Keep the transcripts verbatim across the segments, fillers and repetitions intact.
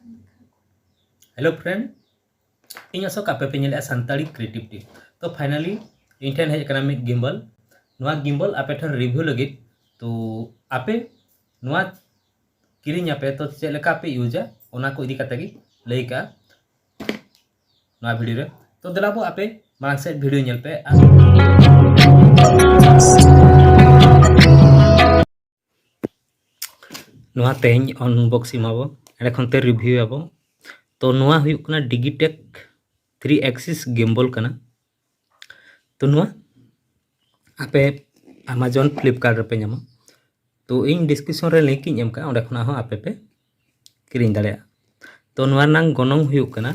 Hello friend, ᱤᱧ ᱟᱥᱚᱠ ᱟᱯᱮ ᱯᱮ ᱧᱮᱞᱮᱫᱼᱟ ᱥᱟᱱᱛᱟᱲᱤ ᱠᱨᱤᱭᱮᱴᱤᱵᱷᱤᱴᱤ᱾ ᱛᱚ finally ᱤᱧ ᱴᱷᱮᱱ ᱦᱮᱡ ᱟᱠᱟᱱᱟ ᱢᱤᱫ ᱜᱤᱢᱵᱚᱞ᱾ ᱱᱚᱣᱟ ᱜᱤᱢᱵᱚᱞ ᱟᱯᱮ ᱴᱷᱮᱱ ᱨᱤᱵᱷᱤᱭᱩ ᱞᱟᱹᱜᱤᱫ᱾ ᱛᱚ ᱟᱯᱮ ᱱᱚᱣᱟ ᱠᱤᱨᱤᱧ ᱟᱯᱮ, ᱛᱚ ᱪᱮᱫ ᱞᱮᱠᱟ ᱯᱮ ᱤᱭᱩᱡᱟ, ᱚᱱᱟ ᱠᱚ ᱤᱫᱤ ᱠᱟᱛᱮ ᱜᱮ ᱞᱟᱹᱭ ᱠᱟᱜᱼᱟ ᱱᱚᱣᱟ ᱵᱷᱤᱰᱤᱭᱳ ᱨᱮ᱾ ᱛᱚ ᱫᱮᱞᱟ ᱵᱚ ᱟᱯᱮ ᱢᱟᱲᱟᱝ ᱥᱮᱫ ᱵᱷᱤᱰᱤᱭᱳ ᱧᱮᱞ ᱯᱮ᱾ ᱟᱨ ᱱᱚᱣᱟ ᱛᱮᱦᱮᱧ ᱟᱱᱵᱚᱠᱥᱤᱝ ᱟᱵᱚ, ᱮᱸᱰᱮ ᱠᱷᱚᱱ ᱛᱮ ᱨᱤᱵᱷᱤᱭᱩ ᱟᱵᱚ᱾ ᱛᱚ ᱱᱚᱣᱟ ᱦᱩᱭᱩᱜ ᱠᱟᱱᱟ ᱰᱤᱜᱤᱴᱮᱠ ᱛᱷᱨᱤ ᱮᱠᱥᱤᱥ ᱜᱤᱢᱵᱚᱞ ᱠᱟᱱᱟ᱾ ᱛᱚ ᱱᱚᱣᱟ ᱟᱯᱮ ᱟᱢᱟᱡᱚᱱ, ᱯᱷᱞᱤᱯᱠᱟᱨᱴ ᱨᱮᱯᱮ ᱧᱟᱢᱟ᱾ ᱛᱚ ᱤᱧ ᱰᱤᱥᱠᱨᱤᱯᱥᱚᱱ ᱨᱮ ᱞᱤᱝᱠ ᱤᱧ ᱮᱢ ᱠᱟᱜᱼᱟ, ᱚᱸᱰᱮ ᱠᱷᱚᱱᱟᱜ ᱦᱚᱸ ᱟᱯᱮ ᱯᱮ ᱠᱤᱨᱤᱧ ᱫᱟᱲᱮᱭᱟᱜᱼᱟ᱾ ᱛᱚ ᱱᱚᱣᱟ ᱨᱮᱱᱟᱜ ᱜᱚᱱᱚᱝ ᱦᱩᱭᱩᱜ ᱠᱟᱱᱟ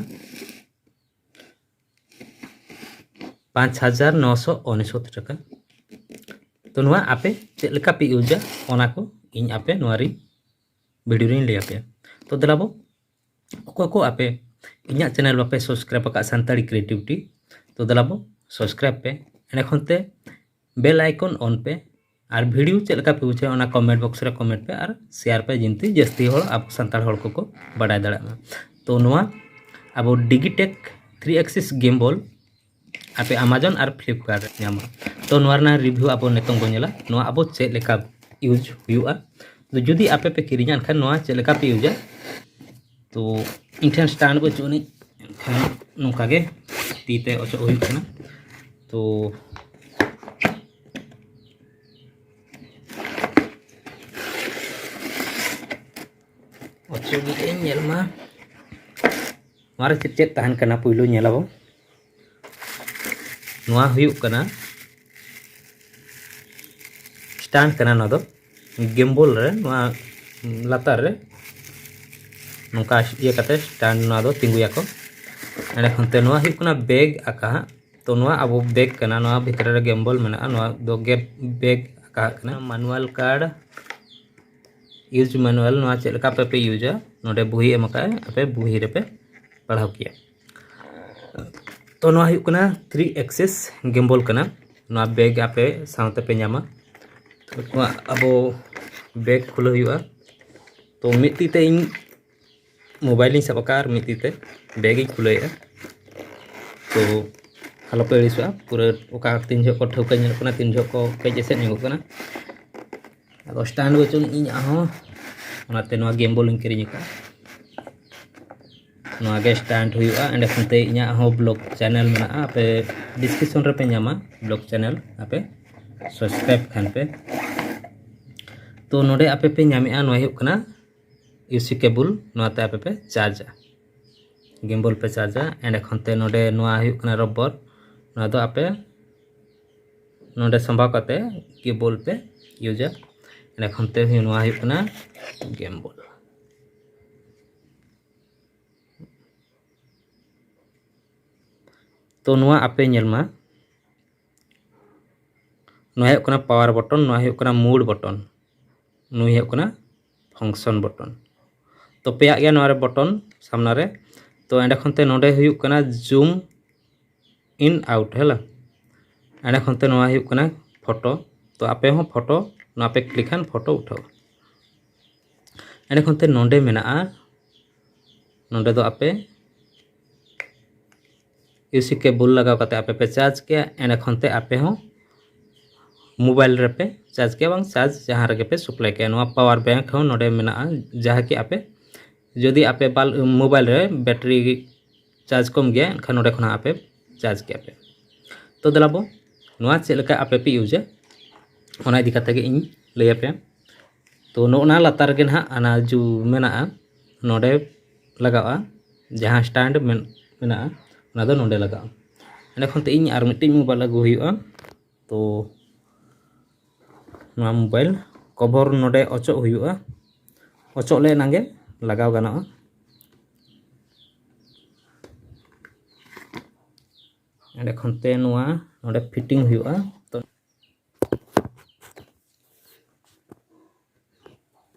ᱯᱟᱸᱪ ᱦᱟᱡᱟᱨ ᱱᱚᱥᱚ ᱩᱱᱤᱥᱚᱛ ᱴᱟᱠᱟ᱾ ᱛᱚ ᱱᱚᱣᱟ ᱟᱯᱮ ᱪᱮᱫ ᱞᱮᱠᱟ ᱯᱮ ᱤᱭᱩᱡᱟ, ᱚᱱᱟ ᱠᱚ ᱤᱧ ᱟᱯᱮ ᱱᱚᱣᱟ ᱨᱤᱧ ᱵᱷᱤᱰᱤᱭᱳ ᱨᱤᱧ ᱞᱟᱹᱭ ᱟᱯᱮᱭᱟ᱾ ᱛᱚ ᱫᱮᱞᱟ ᱵᱚ, ᱚᱠᱚᱭ ᱠᱚ ᱟᱯᱮ ᱤᱧᱟᱹᱜ ᱪᱮᱱᱮᱞ ᱵᱟᱯᱮ ᱥᱟᱵᱥᱠᱨᱟᱭᱤᱵ ᱟᱠᱟᱫ ᱥᱟᱱᱛᱟᱲᱤ ᱠᱨᱤᱭᱮᱴᱤᱵᱷᱤᱴᱤ, ᱛᱚ ᱫᱮᱞᱟ ᱵᱚ ᱥᱟᱵᱥᱠᱨᱟᱭᱤᱵ ᱯᱮ᱾ ᱮᱸᱰᱮ ᱠᱷᱚᱱ ᱛᱮ ᱵᱮᱞ ᱟᱭᱠᱚᱱ ᱚᱱ ᱯᱮ᱾ ᱟᱨ ᱵᱷᱤᱰᱤᱭᱳ ᱪᱮᱫ ᱞᱮᱠᱟ ᱯᱮ ᱵᱩᱡᱷᱟᱹᱣᱟ, ᱚᱱᱟ ᱠᱚᱢᱮᱱᱴ ᱵᱚᱠᱥ ᱨᱮ ᱠᱚᱢᱮᱱᱴ ᱯᱮ ᱟᱨ ᱥᱮᱭᱟᱨ ᱯᱮ, ᱡᱮᱢᱛᱤ ᱡᱟᱹᱥᱛᱤ ᱦᱚᱲ ᱟᱵᱚ ᱥᱟᱱᱛᱟᱲ ᱦᱚᱲ ᱠᱚᱠᱚ ᱵᱟᱰᱟᱭ ᱫᱟᱲᱮᱭᱟᱜ ᱢᱟ᱾ ᱛᱚ ᱱᱚᱣᱟ ᱟᱵᱚ ᱰᱤᱜᱤᱴᱮᱠ ᱛᱷᱨᱤ ᱮᱠᱥᱤᱥ ᱜᱤᱢᱵᱚᱞ ᱟᱯᱮ ᱟᱢᱟᱡᱚᱱ ᱟᱨ ᱯᱷᱞᱤᱯᱠᱟᱨᱴ ᱨᱮ ᱧᱟᱢᱟ᱾ ᱛᱚ ᱱᱚᱣᱟ ᱨᱮᱱᱟᱜ ᱨᱤᱵᱷᱤᱭᱩ ᱟᱵᱚ ᱱᱤᱛᱚᱝ ᱵᱚᱱ ᱧᱮᱞᱟ, ᱱᱚᱣᱟ ᱟᱵᱚ ᱪᱮᱫ ᱞᱮᱠᱟ ᱤᱭᱩᱡᱽ ᱦᱩᱭᱩᱜᱼᱟ᱾ ᱛᱚ ᱡᱩᱫᱤ ᱟᱯᱮ ᱯᱮ ᱠᱤᱨᱤᱧᱟ, ᱮᱱᱠᱷᱟᱱ ᱱᱚᱣᱟ ᱪᱮᱫ ᱞᱮᱠᱟ ᱯᱮ ᱤᱭᱩᱡᱟ, ᱛᱚ ᱤᱧ ᱴᱷᱮᱱ ᱥᱴᱟᱱᱰ ᱵᱟᱹᱪᱩᱜ ᱟᱹᱱᱤᱡ, ᱮᱱᱠᱷᱟᱱ ᱱᱚᱝᱠᱟ ᱜᱮ ᱛᱤ ᱛᱮ ᱚᱪᱚᱜ ᱦᱩᱭᱩᱜ ᱠᱟᱱᱟ᱾ ᱛᱚ ᱚᱪᱚᱜ ᱜᱮ ᱧᱮᱞ ᱢᱟ, ᱱᱚᱣᱟ ᱨᱮ ᱪᱮᱫ ᱪᱮᱫ ᱛᱟᱦᱮᱱ ᱠᱟᱱᱟ, ᱯᱩᱭᱞᱩ ᱧᱮᱞ ᱟᱵᱚ᱾ ᱱᱚᱣᱟ ᱦᱩᱭᱩᱜ ᱠᱟᱱᱟ ᱥᱴᱟᱱᱰ ᱠᱟᱱᱟ, ᱱᱚᱣᱟ ᱫᱚ ᱜᱤᱢᱵᱚᱞ ᱨᱮ, ᱱᱚᱣᱟ ᱞᱟᱛᱟᱨ ᱨᱮ ᱱᱚᱝᱠᱟ ᱤᱭᱟᱹ ᱠᱟᱛᱮ ᱥᱴᱟᱱᱰ ᱱᱚᱣᱟ ᱫᱚ ᱛᱤᱸᱜᱩᱭᱟᱠᱚ᱾ ᱮᱸᱰᱮ ᱠᱷᱚᱱ ᱛᱮ ᱱᱚᱣᱟ ᱦᱩᱭᱩᱜ ᱠᱟᱱᱟ ᱵᱮᱜᱽ ᱟᱠᱟ ᱦᱟᱸᱜ᱾ ᱛᱚ ᱱᱚᱣᱟ ᱟᱵᱚ ᱵᱮᱜᱽ ᱠᱟᱱᱟ, ᱱᱚᱣᱟ ᱵᱷᱤᱛᱨᱤ ᱨᱮ ᱜᱤᱢᱵᱚᱞ ᱢᱮᱱᱟᱜᱼᱟ, ᱱᱚᱣᱟ ᱫᱚ ᱜᱮ ᱵᱮᱜᱽ ᱟᱠᱟ ᱦᱟᱸᱜ ᱠᱟᱱᱟ᱾ ᱢᱟᱱᱩᱣᱟᱞ ᱠᱟᱨᱰ, ᱤᱭᱩᱡᱽ ᱢᱟᱱᱩᱣᱟᱞ, ᱱᱚᱣᱟ ᱪᱮᱫ ᱞᱮᱠᱟ ᱟᱯᱮ ᱯᱮ ᱤᱭᱩᱡᱟ, ᱱᱚᱰᱮ ᱵᱩᱦᱤ ᱮᱢ ᱟᱠᱟᱫᱼᱟ, ᱟᱯᱮ ᱵᱩᱦᱤ ᱨᱮᱯᱮ ᱯᱟᱲᱦᱟᱣ ᱠᱮᱭᱟ᱾ ᱛᱚ ᱱᱚᱣᱟ ᱦᱩᱭᱩᱜ ᱠᱟᱱᱟ ᱛᱷᱨᱤ ᱮᱠᱥᱤᱥ ᱜᱤᱢᱵᱚᱞ ᱠᱟᱱᱟ᱾ ᱱᱚᱣᱟ ᱵᱮᱜᱽ ᱟᱯᱮ ᱥᱟᱶᱛᱮ ᱯᱮ ᱧᱟᱢᱟ᱾ ᱱᱚᱣᱟ ᱟᱵᱚ ᱵᱮᱜᱽ ᱠᱷᱩᱞᱟᱹᱣ ᱦᱩᱭᱩᱜᱼᱟ᱾ ᱛᱚ ᱢᱤᱫ ᱛᱤ ᱛᱮ ᱤᱧ ᱢᱳᱵᱟᱭᱤᱞᱤᱧ ᱥᱟᱵ ᱟᱠᱟᱫᱼᱟ ᱟᱨ ᱢᱤᱫ ᱛᱤ ᱛᱮ ᱵᱮᱜᱽ ᱤᱧ ᱠᱷᱩᱞᱟᱹᱣᱮᱫᱼᱟ᱾ ᱛᱚ ᱟᱞᱚᱯᱮ ᱟᱹᱲᱤᱥᱚᱜᱼᱟ, ᱯᱩᱨᱟᱹ ᱚᱠᱟ ᱛᱤᱱ ᱡᱚᱦᱚᱜ ᱠᱚ ᱴᱷᱟᱹᱣᱠᱟᱹ ᱧᱮᱞᱚᱜ ᱠᱟᱱᱟ, ᱛᱤᱱ ᱡᱚᱦᱚᱜ ᱠᱚ ᱠᱟᱹᱡ ᱮᱥᱮᱫ ᱧᱚᱜᱚᱜ ᱠᱟᱱᱟ᱾ ᱟᱫᱚ ᱥᱴᱮᱱᱰ ᱵᱟᱹᱪᱩᱜ ᱤᱧᱟᱹᱜ ᱦᱚᱸ, ᱚᱱᱟᱛᱮ ᱱᱚᱣᱟ ᱜᱮᱢᱵᱚᱞ ᱤᱧ ᱠᱤᱨᱤᱧ ᱟᱠᱟᱫᱼᱟ᱾ ᱱᱚᱣᱟ ᱜᱮ ᱥᱴᱮᱱᱰ ᱦᱩᱭᱩᱜᱼᱟ᱾ ᱮᱸᱰᱮ ᱠᱷᱚᱱ ᱛᱮ ᱤᱧᱟᱹᱜ ᱦᱚᱸ ᱵᱞᱚᱜ ᱪᱮᱱᱮᱞ ᱢᱮᱱᱟᱜᱼᱟ, ᱟᱯᱮ ᱰᱤᱥᱠᱨᱤᱯᱥᱚᱱ ᱨᱮᱯᱮ ᱧᱟᱢᱟ ᱵᱞᱚᱜ ᱪᱮᱱᱮᱞ, ᱟᱯᱮ ᱥᱟᱵᱥᱠᱨᱟᱭᱤᱵ ᱠᱷᱟᱱ ᱯᱮ᱾ ᱛᱚ ᱱᱚᱰᱮ ᱟᱯᱮ ᱯᱮ ᱧᱟᱢᱮᱫᱼᱟ, ᱱᱚᱣᱟ ᱦᱩᱭᱩᱜ ᱠᱟᱱᱟ ᱤᱭᱩᱥᱤ ᱠᱮᱵᱚᱞ, ᱱᱚᱣᱟᱛᱮ ᱟᱯᱮ ᱯᱮ ᱪᱟᱨᱡᱟ, ᱜᱮᱢᱵᱚᱞ ᱯᱮ ᱪᱟᱨᱡᱟ᱾ ᱮᱸᱰᱮ ᱠᱷᱚᱱ ᱛᱮ ᱱᱚᱰᱮ ᱱᱚᱣᱟ ᱦᱩᱭᱩᱜ ᱠᱟᱱᱟ ᱨᱚᱵᱚᱨ, ᱱᱚᱣᱟ ᱫᱚ ᱟᱯᱮ ᱱᱚᱰᱮ ᱥᱟᱢᱵᱟᱣ ᱠᱟᱛᱮ ᱜᱮᱢᱵᱚᱞ ᱯᱮ ᱤᱭᱩᱡᱟ᱾ ᱮᱸᱰᱮ ᱠᱷᱚᱱ ᱛᱮ ᱱᱚᱣᱟ ᱦᱩᱭᱩᱜ ᱠᱟᱱᱟ ᱜᱮᱢᱵᱚᱞ᱾ ᱛᱚ ᱱᱚᱣᱟ ᱟᱯᱮ ᱧᱮᱞ ᱢᱟ, ᱱᱚᱣᱟ ᱦᱩᱭᱩᱜ ᱠᱟᱱᱟ ᱯᱟᱣᱟᱨ ᱵᱚᱴᱚᱱ, ᱱᱚᱣᱟ ᱦᱩᱭᱩᱜ ᱠᱟᱱᱟ ᱢᱩᱰ ᱵᱚᱴᱚᱱ, ᱱᱩᱭ ᱦᱩᱭᱩᱜ ᱠᱟᱱᱟ ᱯᱷᱟᱝᱥᱚᱱ ᱵᱚᱴᱚᱱ᱾ ᱛᱚ ᱯᱮᱭᱟᱜ ᱜᱮᱭᱟ ᱱᱚᱣᱟ ᱨᱮ ᱵᱚᱴᱚᱱ ᱥᱟᱢᱱᱟ ᱨᱮ᱾ ᱛᱚ ᱮᱸᱰᱮ ᱠᱷᱚᱱ ᱛᱮ ᱱᱚᱰᱮ ᱦᱩᱭᱩᱜ ᱠᱟᱱᱟ ᱡᱩᱢ ᱤᱱ ᱟᱣᱩᱴ, ᱦᱮᱸ ᱞᱟ᱾ ᱮᱸᱰᱮ ᱠᱷᱚᱱ ᱛᱮ ᱱᱚᱣᱟ ᱦᱩᱭᱩᱜ ᱠᱟᱱᱟ ᱯᱷᱳᱴᱳ᱾ ᱛᱚ ᱟᱯᱮ ᱦᱚᱸ ᱯᱷᱳᱴᱳ ᱱᱚᱣᱟ ᱯᱮ ᱠᱞᱤᱠ ᱠᱷᱟᱱ ᱯᱷᱳᱴᱳ ᱩᱴᱷᱟᱹᱣᱟ᱾ ᱮᱸᱰᱮ ᱠᱷᱚᱱ ᱛᱮ ᱱᱚᱰᱮ ᱢᱮᱱᱟᱜᱼᱟ, ᱱᱚᱰᱮ ᱫᱚ ᱟᱯᱮ ᱤᱭᱩᱥᱤ ᱠᱮᱵᱚᱞ ᱞᱟᱜᱟᱣ ᱠᱟᱛᱮ ᱟᱯᱮ ᱯᱮ ᱪᱟᱨᱡᱽ ᱠᱮᱭᱟ᱾ ᱮᱸᱰᱮ ᱠᱷᱚᱱ ᱛᱮ ᱟᱯᱮ ᱦᱚᱸ ᱢᱳᱵᱟᱭᱤᱞ ᱨᱮᱯᱮ ᱪᱟᱨᱡᱽ ᱠᱮᱭᱟ, ᱵᱟᱝ ᱪᱟᱨᱡᱽ ᱡᱟᱦᱟᱸ ᱨᱮᱜᱮ ᱯᱮ ᱥᱟᱯᱞᱟᱭ ᱠᱮᱭᱟ᱾ ᱱᱚᱣᱟ ᱯᱟᱣᱟᱨ ᱵᱮᱝᱠ ᱦᱚᱸ ᱱᱚᱰᱮ ᱢᱮᱱᱟᱜᱼᱟ, ᱡᱟᱦᱟᱸ ᱠᱤ ᱟᱯᱮ ᱡᱩᱫᱤ ᱟᱯᱮ ᱵᱟᱞ ᱢᱳᱵᱟᱭᱤᱞ ᱨᱮ ᱵᱮᱴᱨᱤ ᱪᱟᱨᱡᱽ ᱠᱚᱢ ᱜᱮᱭᱟ, ᱮᱱᱠᱷᱟᱱ ᱱᱚᱰᱮ ᱠᱷᱚᱱᱟᱜ ᱟᱯᱮ ᱪᱟᱨᱡᱽ ᱠᱮᱭᱟ ᱯᱮ᱾ ᱛᱚ ᱫᱮᱞᱟ ᱵᱚ, ᱱᱚᱣᱟ ᱪᱮᱫ ᱞᱮᱠᱟ ᱟᱯᱮ ᱯᱮ ᱤᱭᱩᱡᱟ, ᱚᱱᱟ ᱤᱫᱤ ᱠᱟᱛᱮ ᱜᱮ ᱤᱧ ᱞᱟᱹᱭ ᱟᱯᱮᱭᱟ᱾ ᱛᱚ ᱱᱚᱜᱼᱚ ᱱᱟ ᱞᱟᱛᱟᱨ ᱨᱮᱜᱮ ᱱᱟᱦᱟᱜ ᱚᱱᱟ ᱡᱩ ᱢᱮᱱᱟᱜᱼᱟ, ᱱᱚᱰᱮ ᱞᱟᱜᱟᱜᱼᱟ᱾ ᱡᱟᱦᱟᱸ ᱥᱴᱮᱱᱰ ᱢᱮᱱ-, ᱢᱮᱱᱟᱜᱼᱟ, ᱚᱱᱟ ᱫᱚ ᱱᱚᱰᱮ ᱞᱟᱜᱟᱜᱼᱟ᱾ ᱮᱸᱰᱮ ᱠᱷᱚᱱ ᱛᱮ ᱤᱧ ᱟᱨ ᱢᱤᱫᱴᱤᱡ ᱢᱳᱵᱟᱭᱤᱞ ᱟᱹᱜᱩ ᱦᱩᱭᱩᱜᱼᱟ᱾ ᱛᱚ ᱱᱚᱣᱟ ᱢᱳᱵᱟᱭᱤᱞ ᱠᱚᱵᱷᱚᱨ ᱱᱚᱰᱮ ᱚᱪᱚᱜ ᱦᱩᱭᱩᱜᱼᱟ, ᱚᱪᱚᱜ ᱞᱮ ᱮᱱᱟᱝ ᱜᱮ ᱞᱟᱜᱟᱣ ᱜᱟᱱᱚᱜᱼᱟ᱾ ᱮᱸᱰᱮ ᱠᱷᱚᱱ ᱛᱮ ᱱᱚᱣᱟ ᱱᱚᱰᱮ ᱯᱷᱤᱴᱤᱝ ᱦᱩᱭᱩᱜᱼᱟ᱾ ᱛᱚ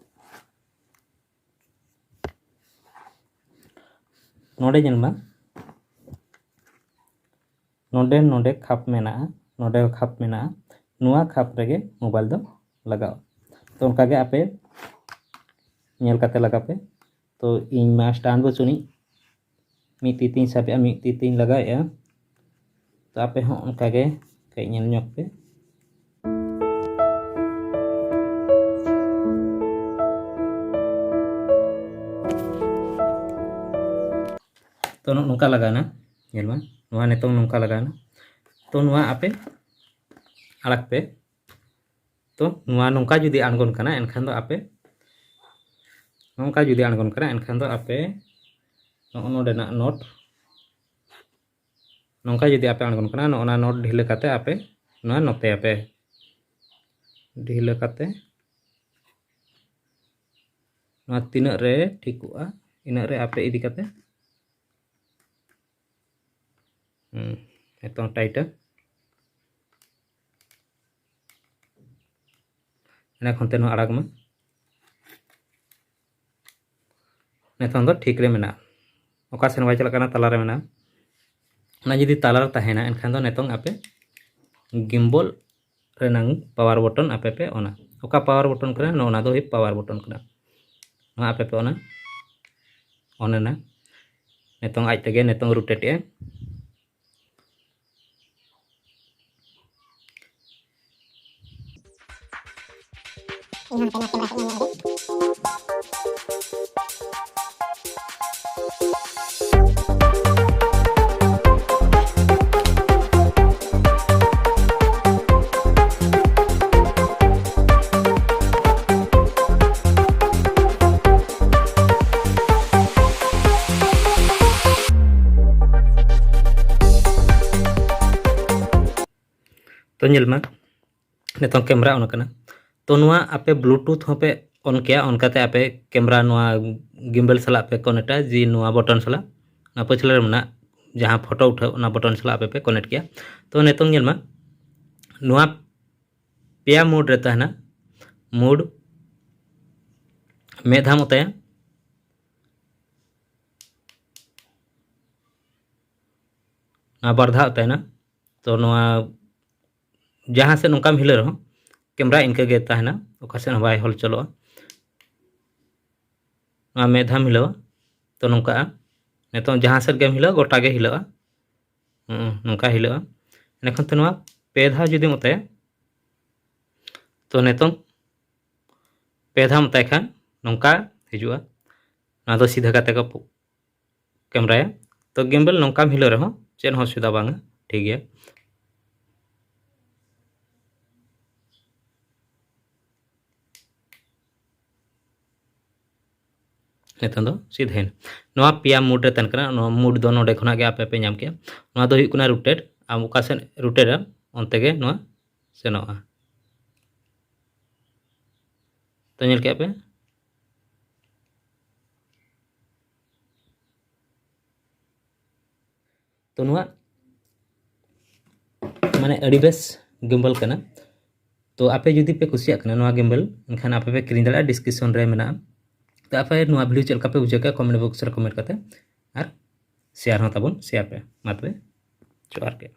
ᱱᱚᱰᱮ ᱧᱮᱞ ᱢᱮ, ᱱᱚᱰᱮ, ᱱᱚᱰᱮ ᱠᱷᱟᱯ ᱢᱮᱱᱟᱜᱼᱟ, ᱱᱚᱰᱮ ᱠᱷᱟᱯ ᱢᱮᱱᱟᱜᱼᱟ, ᱱᱚᱣᱟ ᱠᱷᱟᱯ ᱨᱮᱜᱮ ᱢᱳᱵᱟᱭᱤᱞ ᱫᱚ ᱞᱟᱜᱟᱣᱟ᱾ ᱛᱚ ᱚᱱᱠᱟ ᱜᱮ ᱟᱯᱮ ᱧᱮᱞ ᱠᱟᱛᱮ ᱞᱟᱜᱟᱣ ᱯᱮ᱾ ᱛᱚ ᱤᱧ ᱢᱟ ᱥᱴᱟᱱᱰ ᱵᱟᱹᱪᱩᱜ ᱟᱹᱱᱤᱡ, ᱢᱤᱫ ᱛᱤ ᱛᱤᱧ ᱥᱟᱵᱮᱜᱼᱟ, ᱢᱤᱫ ᱛᱤ ᱛᱤᱧ ᱞᱟᱜᱟᱣᱮᱜᱼᱟ᱾ ᱛᱚ ᱟᱯᱮ ᱦᱚᱸ ᱚᱱᱠᱟ ᱜᱮ ᱠᱟᱹᱡ ᱧᱮᱞ ᱧᱚᱜ ᱯᱮ᱾ ᱛᱚ ᱱᱚᱜᱼᱚ ᱱᱚᱝᱠᱟ ᱞᱟᱜᱟᱣᱱᱟ, ᱧᱮᱞ ᱢᱟ, ᱱᱚᱣᱟ ᱱᱤᱛᱚᱝ ᱱᱚᱝᱠᱟ ᱞᱟᱜᱟᱣᱱᱟ᱾ ᱛᱚ ᱱᱚᱣᱟ ᱟᱯᱮ ᱟᱲᱟᱜᱽ ᱯᱮ᱾ ᱛᱚ ᱱᱚᱣᱟ ᱱᱚᱝᱠᱟ ᱡᱩᱫᱤ ᱟᱬᱜᱚᱱ ᱠᱟᱱᱟ, ᱮᱱᱠᱷᱟᱱ ᱫᱚ ᱟᱯᱮ ᱱᱚᱝᱠᱟ ᱡᱩᱫᱤ ᱟᱬᱜᱚᱱ ᱠᱟᱱᱟ, ᱮᱱᱠᱷᱟᱱ ᱫᱚ ᱟᱯᱮ ᱱᱚᱜᱼᱚ ᱱᱚᱰᱮᱱᱟᱜ ᱱᱳᱴ, ᱱᱚᱝᱠᱟ ᱡᱩᱫᱤ ᱟᱯᱮ ᱟᱬᱜᱚᱱ ᱠᱟᱱᱟ, ᱱᱚᱜᱼᱚ ᱱᱟ ᱱᱳᱴ ᱰᱷᱤᱞᱟᱹ ᱠᱟᱛᱮ ᱟᱯᱮ ᱱᱚᱣᱟ ᱱᱚᱛᱮᱭᱟᱯᱮ, ᱰᱷᱤᱞᱟᱹ ᱠᱟᱛᱮ ᱱᱚᱣᱟ ᱛᱤᱱᱟᱹᱜ ᱨᱮ ᱴᱷᱤᱠᱚᱜᱼᱟ, ᱤᱱᱟᱹᱜ ᱨᱮ ᱟᱯᱮ ᱤᱫᱤ ᱠᱟᱛᱮ, ᱦᱩᱸ, ᱱᱤᱛᱚᱝ ᱴᱟᱭᱤᱴᱟ᱾ ᱤᱱᱟᱹ ᱠᱷᱚᱱ ᱛᱮ ᱱᱚᱣᱟ ᱟᱲᱟᱜᱽ ᱢᱮ᱾ ᱱᱤᱛᱚᱝ ᱫᱚ ᱴᱷᱤᱠ ᱨᱮ ᱢᱮᱱᱟᱜᱼᱟ, ᱚᱠᱟ ᱥᱮᱱ ᱵᱟᱭ ᱪᱟᱞᱟᱜ ᱠᱟᱱᱟ, ᱛᱟᱞᱟ ᱨᱮ ᱢᱮᱱᱟᱜᱼᱟ᱾ ᱚᱱᱟ ᱡᱩᱫᱤ ᱛᱟᱞᱟ ᱨᱮ ᱛᱟᱦᱮᱱᱟ, ᱮᱱᱠᱷᱟᱱ ᱫᱚ ᱱᱤᱛᱚᱝ ᱟᱯᱮ ᱜᱤᱢᱵᱚᱞ ᱨᱮᱱᱟᱝ ᱯᱟᱣᱟᱨ ᱵᱚᱴᱚᱱ ᱟᱯᱮ ᱯᱮ ᱚᱱᱟ᱾ ᱚᱠᱟ ᱯᱟᱣᱟᱨ ᱵᱚᱴᱚᱱ ᱠᱟᱱᱟ? ᱱᱚᱜᱼᱚ ᱱᱟ ᱫᱚ ᱦᱩᱭᱩᱜ ᱯᱟᱣᱟᱨ ᱵᱚᱴᱚᱱ ᱠᱟᱱᱟ᱾ ᱱᱚᱣᱟ ᱟᱯᱮ ᱯᱮ ᱚᱱᱟ, ᱚᱱ ᱮᱱᱟ᱾ ᱱᱤᱛᱚᱝ ᱟᱡ ᱛᱮᱜᱮ ᱱᱤᱛᱚᱝ ᱨᱳᱴᱮᱴ ᱮᱜᱼᱟ᱾ ᱤᱧ ᱦᱚᱸ ᱱᱚᱛᱮ ᱱᱚᱣᱟ ᱠᱮᱢᱮᱨᱟ ᱥᱮᱫ ᱧᱮᱞ ᱧᱚᱜ ᱞᱮᱜᱮ᱾ ᱛᱚ ᱧᱮᱞ ᱢᱟ, ᱱᱤᱛᱚᱝ ᱠᱮᱢᱮᱨᱟ ᱚᱱ ᱠᱟᱱᱟ᱾ ᱛᱚ ᱱᱚᱣᱟ ᱟᱯᱮ ᱵᱞᱩᱴᱩᱛᱷ ᱦᱚᱸᱯᱮ ᱚᱱ ᱠᱮᱭᱟ, ᱚᱱᱠᱟᱛᱮ ᱟᱯᱮ ᱠᱮᱢᱮᱨᱟ ᱱᱚᱣᱟ ᱜᱤᱢᱵᱮᱞ ᱥᱟᱞᱟᱜ ᱯᱮ ᱠᱚᱱᱮᱠᱴᱟ, ᱡᱮ ᱱᱚᱣᱟ ᱵᱚᱴᱚᱱ ᱥᱟᱞᱟᱜ, ᱚᱱᱟ ᱯᱟᱹᱪᱷᱞᱟᱹ ᱨᱮ ᱢᱮᱱᱟᱜ ᱡᱟᱦᱟᱸ ᱯᱷᱳᱴᱳ ᱩᱴᱷᱟᱹᱣ, ᱚᱱᱟ ᱵᱚᱴᱚᱱ ᱥᱟᱞᱟᱜ ᱟᱯᱮ ᱯᱮ ᱠᱚᱱᱮᱠᱴ ᱠᱮᱭᱟ᱾ ᱛᱚ ᱱᱤᱛᱚᱝ ᱧᱮᱞ ᱢᱟ, ᱱᱚᱣᱟ ᱯᱮᱭᱟ ᱢᱳᱰ ᱨᱮ ᱛᱟᱦᱮᱱᱟ᱾ ᱢᱳᱰ ᱢᱤᱫ ᱫᱷᱟᱣ ᱚᱛᱟᱭᱟ, ᱱᱚᱣᱟ ᱵᱟᱨ ᱫᱷᱟᱣ ᱛᱟᱦᱮᱱᱟ᱾ ᱛᱚ ᱱᱚᱣᱟ ᱡᱟᱦᱟᱸ ᱥᱮᱫ ᱱᱚᱝᱠᱟᱢ ᱦᱤᱞᱟᱹ ᱨᱮᱦᱚᱸ ᱠᱮᱢᱮᱨᱟ ᱤᱱᱠᱟᱹ ᱜᱮ ᱛᱟᱦᱮᱱᱟ, ᱚᱠᱟ ᱥᱮᱫ ᱦᱚᱸ ᱵᱟᱭ ᱦᱚᱞᱪᱚᱞᱚᱜᱼᱟ᱾ ᱱᱚᱣᱟ ᱢᱤᱫ ᱫᱷᱟᱣ ᱦᱤᱞᱟᱹᱣᱟ, ᱛᱚ ᱱᱚᱝᱠᱟᱜᱼᱟ᱾ ᱱᱤᱛᱚᱝ ᱡᱟᱦᱟᱸ ᱥᱮᱫ ᱜᱮᱢ ᱦᱤᱞᱟᱹᱣᱟ, ᱜᱚᱴᱟ ᱜᱮ ᱦᱤᱞᱟᱹᱜᱼᱟ᱾ ᱦᱩᱸ, ᱱᱚᱝᱠᱟ ᱦᱤᱞᱟᱹᱜᱼᱟ᱾ ᱮᱸᱰᱮᱠᱷᱟᱱ ᱛᱚ ᱱᱚᱣᱟ ᱯᱮ ᱫᱷᱟᱣ ᱡᱩᱫᱤᱢ ᱚᱛᱟᱭᱟ, ᱛᱚ ᱱᱤᱛᱚᱝ ᱯᱮ ᱫᱷᱟᱣ ᱚᱛᱟᱭ ᱠᱷᱟᱱ ᱱᱚᱝᱠᱟ ᱦᱤᱡᱩᱜᱼᱟ᱾ ᱱᱚᱣᱟ ᱫᱚ ᱥᱤᱫᱷᱟᱹ ᱠᱟᱛᱮ ᱠᱚ ᱯᱚ-, ᱠᱮᱢᱨᱟᱭᱟ᱾ ᱛᱚ ᱜᱤᱢᱵᱮᱞ ᱱᱚᱝᱠᱟᱢ ᱦᱤᱞᱟᱹᱣ ᱨᱮᱦᱚᱸ ᱪᱮᱫ ᱦᱚᱸ ᱚᱥᱩᱵᱤᱫᱷᱟ ᱵᱟᱝᱟ, ᱴᱷᱤᱠ ᱜᱮᱭᱟ᱾ ᱱᱤᱛᱚᱝ ᱫᱚ ᱥᱤᱫᱷᱟᱹᱭᱮᱱᱟ᱾ ᱱᱚᱣᱟ ᱯᱮᱭᱟ ᱢᱳᱰ ᱨᱮ ᱛᱟᱦᱮᱱ ᱠᱟᱱᱟ᱾ ᱱᱚᱣᱟ ᱢᱳᱰ ᱫᱚ ᱱᱚᱰᱮ ᱠᱷᱚᱱᱟᱜ ᱜᱮ ᱟᱯᱮ ᱯᱮ ᱧᱟᱢ ᱠᱮᱜᱼᱟ᱾ ᱱᱚᱣᱟ ᱫᱚ ᱦᱩᱭᱩᱜ ᱠᱟᱱᱟ ᱨᱳᱴᱮᱴ᱾ ᱟᱢ ᱚᱠᱟ ᱥᱮᱫ ᱨᱳᱴᱮᱴᱟ, ᱚᱱᱛᱮ ᱜᱮ ᱱᱚᱣᱟ ᱥᱮᱱᱚᱜᱼᱟ᱾ ᱛᱚ ᱧᱮᱞ ᱠᱮᱜᱼᱟ ᱯᱮ? ᱛᱚ ᱱᱚᱣᱟ ᱢᱟᱱᱮ ᱟᱹᱰᱤ ᱵᱮᱥ ᱜᱤᱢᱵᱟᱞ ᱠᱟᱱᱟ᱾ ᱛᱚ ᱟᱯᱮ ᱡᱩᱫᱤ ᱯᱮ ᱠᱩᱥᱤᱭᱟᱜ ᱠᱟᱱᱟ ᱱᱚᱣᱟ ᱜᱤᱢᱵᱟᱞ, ᱮᱱᱠᱷᱟᱱ ᱟᱯᱮ ᱯᱮ ᱠᱤᱨᱤᱧ ᱫᱟᱲᱮᱭᱟᱜᱼᱟ, ᱰᱤᱥᱠᱨᱤᱯᱥᱚᱱ ᱨᱮ ᱢᱮᱱᱟᱜᱼᱟ᱾ ᱛᱚ ᱟᱯᱮ ᱱᱚᱣᱟ ᱵᱷᱤᱰᱤᱭᱳ ᱪᱮᱫ ᱞᱮᱠᱟ ᱯᱮ ᱵᱩᱡᱷᱟᱹᱣ ᱠᱮᱜᱼᱟ, ᱠᱚᱢᱮᱱᱴ ᱵᱚᱠᱥ ᱨᱮ ᱠᱚᱢᱮᱱᱴ ᱠᱟᱛᱮ ᱟᱨ ᱥᱮᱭᱟᱨ ᱦᱚᱸ ᱛᱟᱵᱚᱱ ᱥᱮᱭᱟᱨ ᱯᱮ᱾ ᱢᱟ ᱛᱚᱵᱮ, ᱡᱚᱦᱟᱨ ᱜᱮ᱾